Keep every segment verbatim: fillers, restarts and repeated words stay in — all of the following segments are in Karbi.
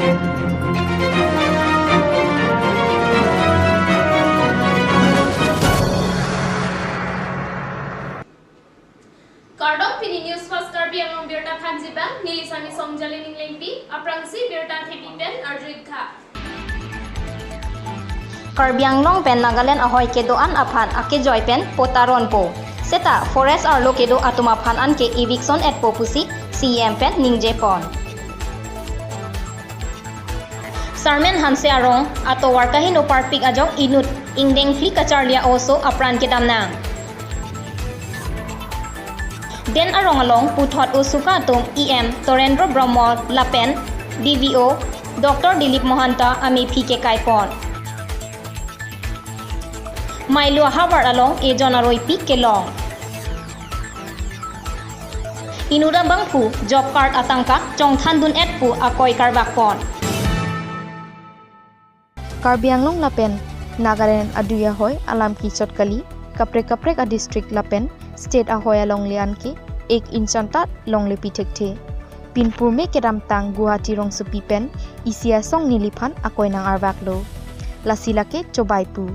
Kardom, pini News Fast Karbi Anglong birta thanji abang, neli Sami Songjali Ninglengpi, aphrangsi birta thepi pen arju-ik tha. Karbi Anglong pen Nagaland ahoi kedo-an aphan akejoi pen patta ronpo. Seta forest arlo kedo atum aphan anke eviction etpo pusi C E M pen ningjepon. Sarmen Hanse arong atovar kaheno parpik ajok inut ingdeng phli kacharli a-oso apran kedam nang. Den arong along puthot osuka atum E M Torendra Brahma lapen D V O Doctor Dilip Mohanta amephi kekaipon. Mailu ahavar along ejon aroipi kelong. Inut abangphu job card atangka chongthandun-et pu akoi karbakpon. Karbi Anglong lapen Nagaland adui ahoi alam kechot kali, kaprek kaprek a-district lapen state ahoi alongle anke ek inch anta longle pi thekthe. Pinpur me kedamtang Guwahati rongsopi pen isi asong neliphan akoi nang-arvaklo. Lasi lake chobai pu.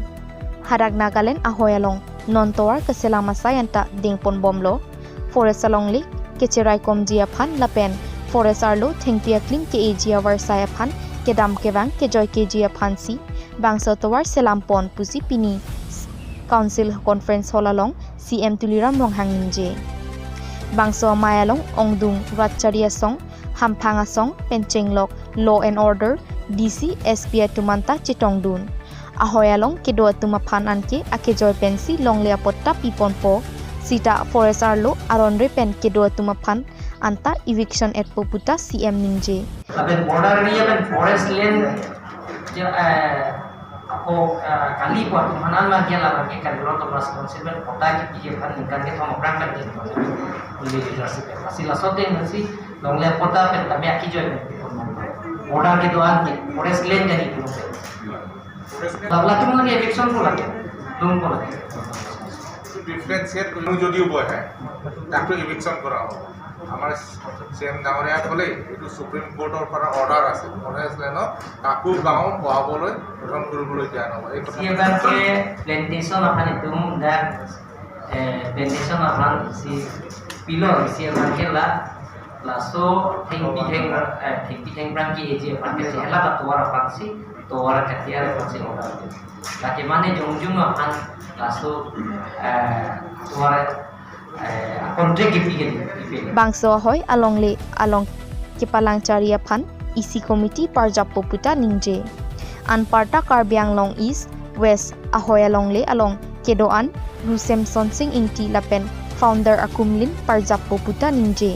Hadak Nagaland ahoi along non tovar keselam asai anta dengponbomlo. Forest alongle kecheraikomji aphan lapen forest arlo thengpi aklim ke-eji avarsai aphan kedam kevang kejoi keji aphansi bangso tovar selampon pusi pini Council Conference Hall along C M Tuliram Ronghang ningje. Bangso amei along ongdung ratchari asong, hamphang asong, pen chenglok law and order, D C, S P atum anta chetongdun. Ahoi along kedo atum aphan anke akejoi pensi longle apatta piponpo. Seta forest arlo aronre pen kedo atum aphan anta eviction etpo puta C M ningje. Lapen border area pen forest land, ya, eh, ako, eh, kali pu atum aphan an lagi la lagi kali lo to mas konsep pen patta kepiji aphan ningkan kethom aphrang kan kepiji. Only leadership. Lasi laso ateng si longle patta pen tame akejoi pen. Border kedo-an ke forest land kali pu. Labla tum lagi eviction ko lagi. Tum ko lagi. ডিফাৰেন্সিয়েট কৰি যদিও বহে, তাকতো ইভিকশ্যন কৰা হ'ব। আমাৰ C M ডাঙৰীয়া ক'লেই এইটো সুপ্ৰিম কোৰ্টৰ পৰা অৰ্ডাৰ আছে, ফৰেষ্ট লেণ্ডত কাকো গাঁও বহাবলৈ, গঠন কৰিবলৈ দিয়া নহ'ব। এই কথা Isi abang ke plantation aphan itum dak, eh, plantation aphan si pilo, isi abang ke la, laso thengpi theng, eh, thengpi thengphrang ke-eji aphan ke si hela ta tovar aphan si, tovar katiar aphan si order. Lake mane jongjung aphan laso, eh, tovar, eh, contract kepi kepi. Bangso ahoi alongle along kepalang chari aphan isi committee parjappo puta ningje. Anparta Karbi Anglong East, West ahoi alongle along kedo-an Ru Semson Sing Ingti lapen founder akumlin parjappo puta ningje.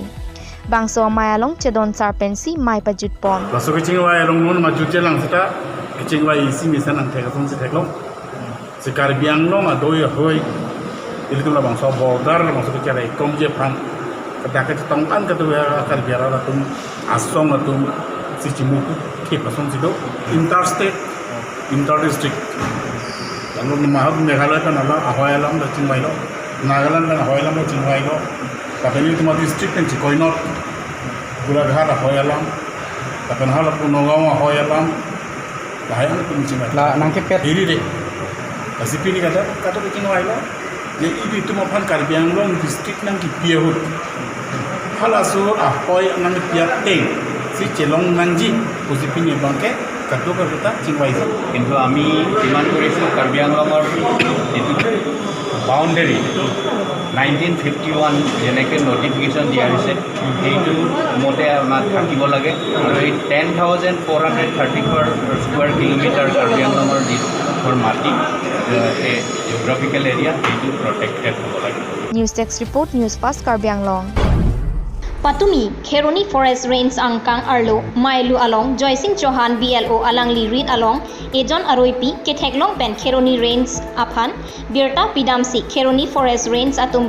Bangso amei along chedon sar pensi mei pajutpon. Laso kechingvai along non majut chelang seta kechingvai isi mesen angthek asonsi theklong. Si Karbi Anglong adui ahoi ilitum labangso border labangso kecharaikomji aphan, kadak kachetong an katu ya Karbi arat atum asong atum si chimukthip asonsi do, interstate, inter district. Lalu mahak Meghalaya pen hala ahoi alam ta chingvailo, Nagaland pen ahoi alam ta chingvailo. Lapen ilitum a-district pen chikoinot, Golaghat ahoi alam, lapen hala pu Nagaon ahoi alam, lahai alam tum chingvai. La nangkepet. Iri de. Lasi pini kada kada chingvailo. Ye ilitum aphan Karbi Anglong district nangkepi ahut, halaso ahoi nangkepi ateng si chelong nangji pusi pini abangke kadokave ta chingvai. কিন্তু আমি ডিমাণ্ড কৰিছোঁ কাৰ্বি আংলঙৰ যিটো boundary nineteen fifty one যেনেকৈ নটিফিকেশ্যন দিয়া হৈছে, সেইটো মতে আমাক থাকিব লাগে। আৰু এই ten thousand four hundred thirty four square kilometre Karbi আংলঙৰ যিডোখৰ মাটি, এ, এই জিঅ'গ্ৰাফিকেল এৰিয়া, সেইটো প্ৰটেক্টেড হ'ব লাগে। News Desk Report, News Fast Karbi Anglong. Patumi Kheroni Forest Range angkang arlo Mailu along Joysing Chauhan B L O alangli rit along ejon aroipi ketheklong pen Kheroni Range aphan birta pidamsi Kheroni Forest Range atum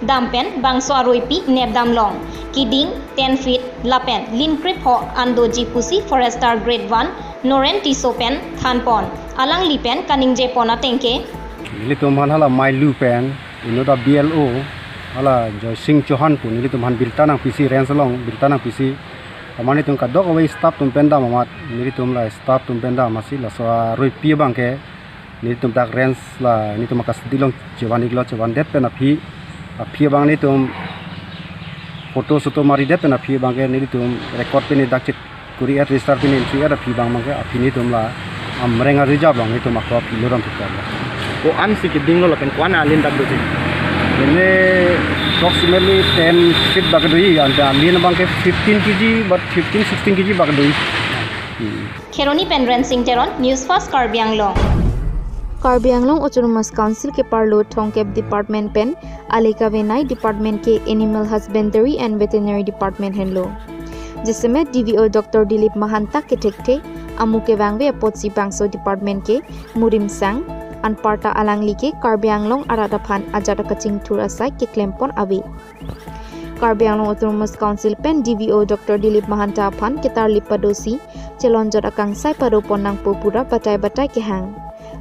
dam pen bangso aroipi nepdamlong. Kiding ten feet lapen lin krepho an doji pusi Forester Grade one Noren Tisso pen thanpon. Alangli pen kaningjepon atengke. Nelitum aphan hala Mailu pen inut a-B L O hala Joysing Chauhan pu nelitum aphan birta nangpisi, range along birta nangpisi, Amat nelitum kadokave staff atum pen dam amat, nelitum la staff atum pen dam amatsi laso aruipi abangke nelitum dak range la nelitum akasi dilong chevan iklo, chevandet pen aphi, aphi abang nelitum photo soto maridet pen aphi abangke nelitum record pen dak chit kuri at register pen entry at aphi abang abangke aphi nelitum la Amreng arija abang nelitum ako aphi lodam thukdam. Ko-an si kedinglo lapen ko-an alin dak doji? Ini approximately ten feet bak do-i, anta alin abangke fifteen K G, but fifteen, sixteen K G bak do-i. Hmm. Kheroni pen Rensing Teron, News Fast Karbi Anglong. Karbi Anglong Autonomous Council keparlo thongkep department pen ale kavenei department ke Animal Husbandry and Veterinary Department henlo. Jasemet D V O Doctor Dilip Mahanta kethekthe, amu kevangve apotsi bangso department ke murimsang, anparta alangli ke Karbi Anglong arat aphan ajat akachingthur asai keklempon ave. Karbi Anglong Autonomous Council pen D V O Doctor Dilip Mahanta aphan ketarlip padosi chelonjot akangsai padopon nangpo pura batai batai kehang.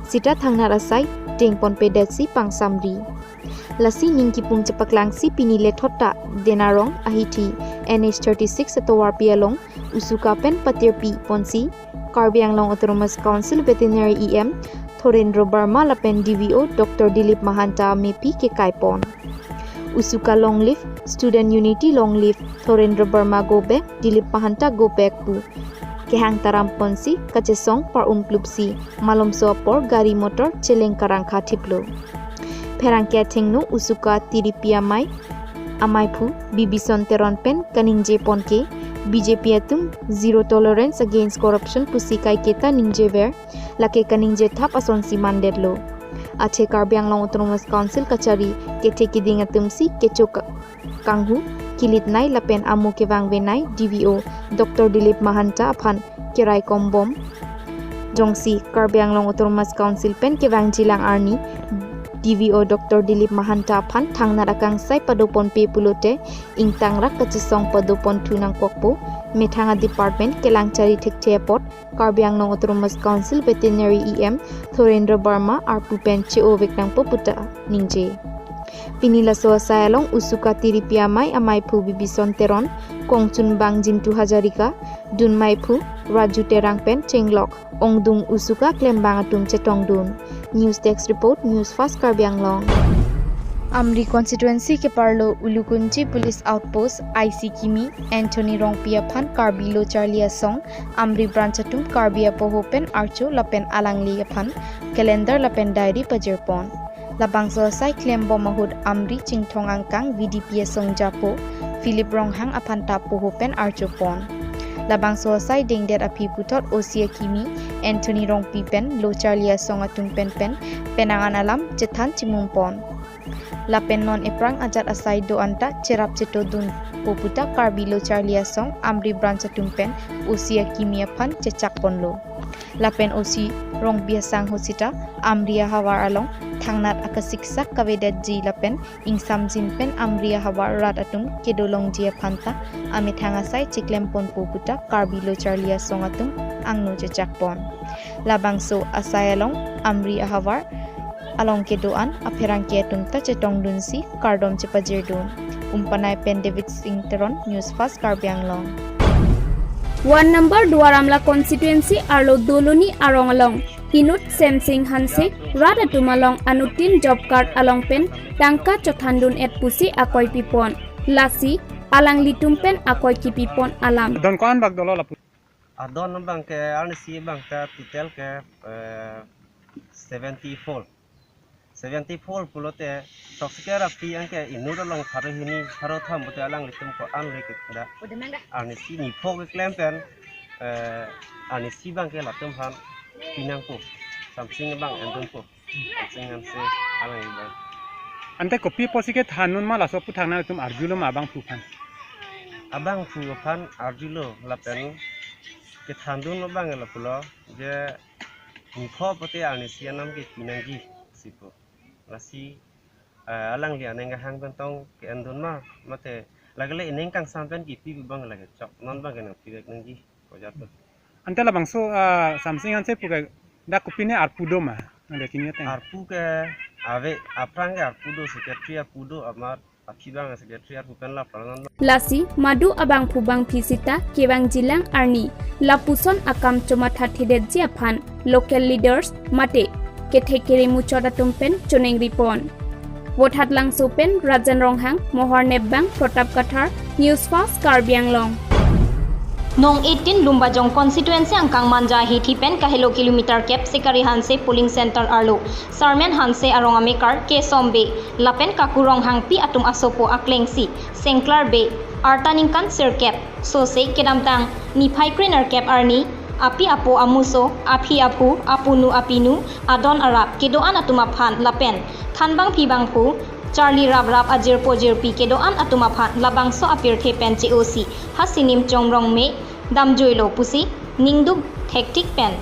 Sita thangnat asai dengponpedetsi pangsamri. Lasi ning kipung chepaklangsi pini lethot ta Denarong ahithi N H thirty-six atovarpi along usuka pen patirpi ponsi Karbi Anglong Autonomous Council Veterinary E M Thorendra Barma lapen D V O Doctor Dilip Mahanta amepi kekaipon. Usuka long live, student unity long live, Thorendra Barma go back, Dilip Mahanta go back pu kehang taram ponsi kachesong par-umklupsi malomso apor gari motor cheleng karangkha thiplo. Pherangke athengno usuka tiripi amei, ameiphu Bibison Teron pen kaningje ponke B J P atum zero tolerance against corruption pusi kaiketa ningjever, lake kaningje thap asonsi mandetlo. Athe Karbi Anglong Autonomous Council kachari kethe kiding atumsi kecho ka- kanghu kilitnei lapen amu kevangvenei D V O Doctor Dilip Mahanta aphan keraikom bom. Jongsi Karbi Anglong Autonomous Council pen kevangjilang arni D V O Doctor Dilip Mahanta aphan thangnat akangsai padoponpe pulote ingtangrak kachesong padoponthu nangkokpo, methang a-department kelangchari thekthe apot Karbi Anglong Autonomous Council Veterinary E M Thorendra Barma arpu pen che-ovek nangpo puta ningje. Pini laso asai along usuka tiripi amei ameiphu Bibison Teron, kongchunbang Jintu Hazarika, dunmeiphu Raju Terang pen chenglok ongdung usuka klembang atum chetongdun. News Desk Report, News Fast Karbi Anglong. Amri constituency keparlo Ulukunchi Police Outpost I C kimi Anthony Rongpi aphan Karbi Lo Charli Asong Amri branch atum Karbi apoho pen archo lapen alangli aphan calendar lapen diary pajirpon. Labangso asai klembom ahut Amri Chinthong angkang V D P asong japo Philip Ronghang aphan ta apoho pen archopon. Labangso asai dengdet aphi puthot O C akimi Anthony Rongpi pen Lo Charli Asong atum pen pen penang an alam chethan chimumpon. Lapen non ephrang ajat asai do anta cherap chetodunpo puta Karbi Lo Charli Asong Amri branch atum pen O C akimi aphan chechakponlo. Lapen O C Rongpi asanghot sita Amri ahavar along thangnat akasiksak kavedetji lapen ingsamjin pen Amri ahavar rat atum kedolongji aphan ta amethang asai chiklemponpo puta Karbi Lo Charli Asong atum angno chechakpon. Labangso asai along Amri ahavar along kedo-an apherangke atum ta chetongdunsi kardom chepajirdun. Umpanai pen David Singh Teron, News Fast Karbi Anglong. One number Duar Amla constituency arlo Doloni arong along inut Semsing Hanse rat atum along anuttin job card along pen tangka chothandun et pusi akoi pipon. Lasi alanglitum pen akoi kipipon alam. Don ko-an bak dolo lapu? Adon abangke arnisi abangke total ke, eh, seventy-four. Seventy-four pulote toksike rapi angke inut along pharo hini pharo tham pulote alanglitum ko-an le ke da. Arnisi nipho keklem pen, eh, arnisi abangke latum aphan pinangpo. Samsing abang endunpo. Samsing Hanse alang abang. Ante kopi apotsi kethandun ma laso aputhak nangtum arjulo ma abangphu aphan? Abangphu aphan arjulo lapen kethandun abang lapulo je nipho pulote arnisi anam ke pinangji sipo. Lasi, eh, alangli aning kehang pen tong ke-endun ma, mate lake le ining kangsam pen kipi abang lake chok non abangke nangpivek nangji ko ajat to. Ante labangso, ah, Samsing Hanse puke dak kopine arpu do ma? Ante kini ateng. Arpu ke ave, aphrang ke arpu do, secretary arpu do, amat Aphi bang secretary arpu pen lapuson. Lasi madu abangphu bangphi sita kevangjilang arni lapuson akam chomathathedetji aphan local leaders mate kethek kere muchot atum pen choningri pon. Vothatlangso pen Rajan Ronghang, Mohor Nepbang, Pratap Kathar, News Fast Karbi Anglong. Nong eighteen Lumbajong constituency angkang Manja hithi pen kahelo kilometer kep Sikari Hanse polling center arlo Sarmen Hanse arong amekar Kesom Bey lapen Kaku Ronghangpi atum asopo aklengsi Sengklar Bey arta ningkan sirkep sose kedamtang niphai krenerkep arni api apo amuso, aphi aphu, apunu apinu, adon arap kedo-an atum aphan lapen thanbangpi bangphu, charli raprap ajirpo jirpi kedo-an atum aphan labangso apirthe pen che-osi ha sinim chomrong me damjuilo pusi ningduk thektik pen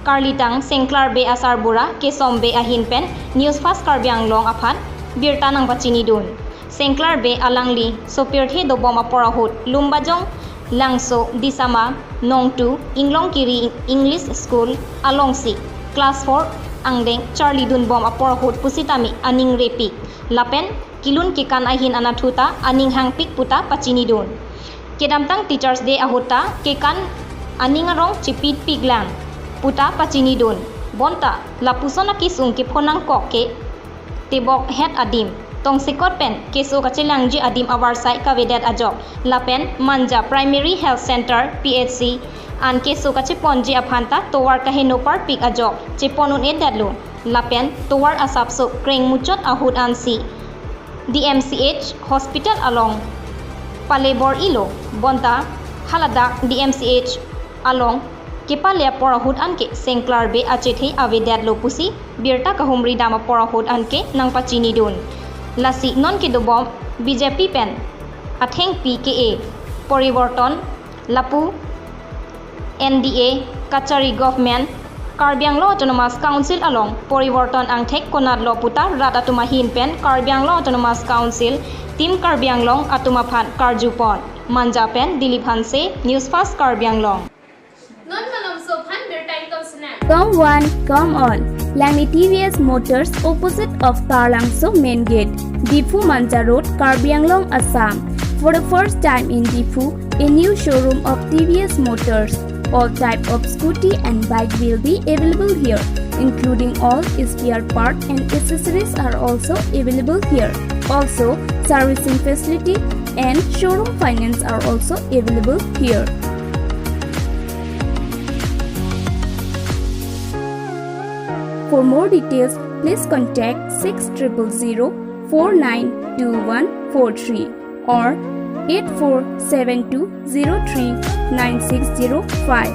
karlitang Sengklar Bey asarbura Kesom Bey ahin pen News Fast Karbi Anglong aphan birta nangpachinidun. Sengklar Bey alangli sopirthe dobom apor ahut Lumbajong Langso Disama Nong two Inglongkiri English School alongsi class four angdeng charlidunbom apor ahut pusitame aning repik lapen kelun kekan ahin anatthu ta aning hangpik puta pachinidun. Kedamtang Teachers Day ahut ta kekan aning arong chepitpiklang puta pachinidun. Bonta lapuson akesung kephonangkok ke tebok het adim tongsekot pen keso kachelangji adim avarsai kavedet ajok lapen Manja Primary Health Center, P H C an keso kacheponji aphan ta tovar kaheno parpik ajok chepon un-edetlo lapen tovar asapso kreng muchot ahut ansi D M C H hospital along pale bor-ilo. Bonta haladak D M C H along kepale apor ahut anke Sengklar Bey achethe avedetlo pusi birta kahumri dam apor ahut anke nangpachinidun. Lasi non kedobom B J P pen athengpi ke-e poriborton lapu N D A kachari government Karbi Anglong Autonomous Council along poriborton angthek konatlo puta rat atum ahin pen Karbi Anglong Autonomous Council Team Karbi Anglong atum aphan karjupon. Manja pen Dilip Hanse, News Fast Karbi Anglong. Non malomso aphan birta ingkong sena. Come one, come all. Langni T V S Motors opposite of Taralangso main gate, Diphu Manja Road, Karbi Anglong, Assam. For the first time in Diphu, a new showroom of T V S Motors. All type of scooty and bike will be available here, including all spare part and accessories are also available here. Also, servicing facility and showroom finance are also available here. For more details, please contact six triple zero four nine two one four three or eight four seven two zero three nine six zero five.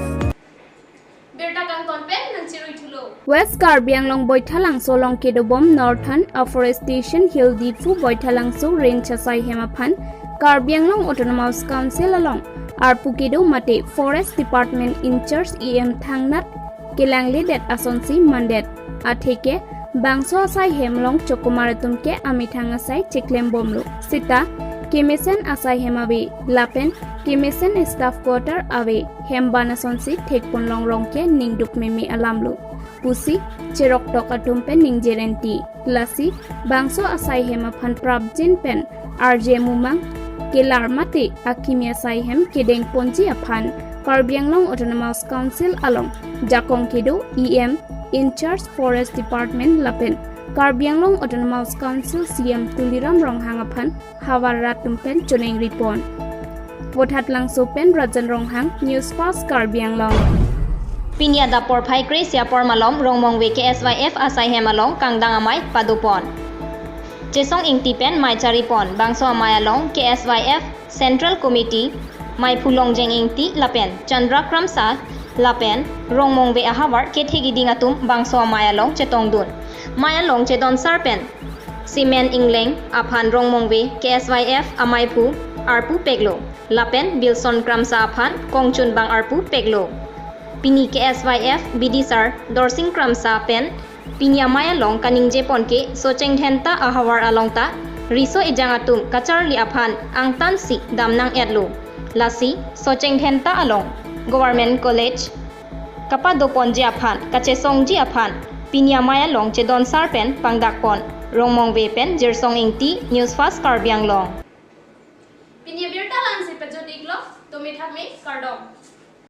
Birta kangton pen nangchirui thulo. West Karbi Anglong Boithalangso along kedobom Northern Afforestation Hill Diphu Boithalangso Range asaihem aphan Karbi Anglong Autonomous Council along arpu kedo mate Forest Department in-charge E M thangnat kelangledet asonsi mandet. Atheke bangso asaihem along chokomar atum ke amethang asai cheklembomlo. Seta kemesen asaihem ave lapen kemesen staff quarter ave, hem ban asonsi thekpon longrong ke ningduk meme alamlo pusi cheroktok atum pen ningjerenti. Lasi bangso asaihem aphan prapjin pen arje mumang kelar mate akimi asaihem kedengponji aphan Karbi Anglong Autonomous Council along jakong kedo E M in-charge Forest Department lapen Karbi Anglong Autonomous Council C E M Tuliram Ronghang aphan havar rat atum pen choningripon. Vothatlangso pen Rajan Ronghang, News Fast Karbi Anglong. Pini adap porphai kre-isi apor malom Rongmongve K S Y F asaihem along kangdang amei padopon. Chesong Ingti pen mei charipon, bangso amei along K S Y F Central Committee meiphu Longjeng Ingti lapen Chandra Kramsa lapen Rongmongve ahavar kethe kiding atum bangso amei along chetongdun. Mei along chedonsar pen Simen Ingleng aphan Rongmongve K S Y F ameiphu arpu peklo lapen Bilson Kramsa aphan kongchunbang arpu peklo. Pini K S Y F bidisar Dorsing Kramsa pen pini amei along kaningjepon ke Socheng Dhenta ahavar along ta riso ejang atum kacharli aphan angtansi damnang-etlo. Lasi Socheng Dhenta along Government College kapadoponji aphan kachesongji aphan pini amei along chedonsar pen pangdakpon. Rongmongve pen Jirsong Ingti, News Fast Karbi Anglong. Pini abirta la-ansi pajut-iklo, tumi thakme, kardom.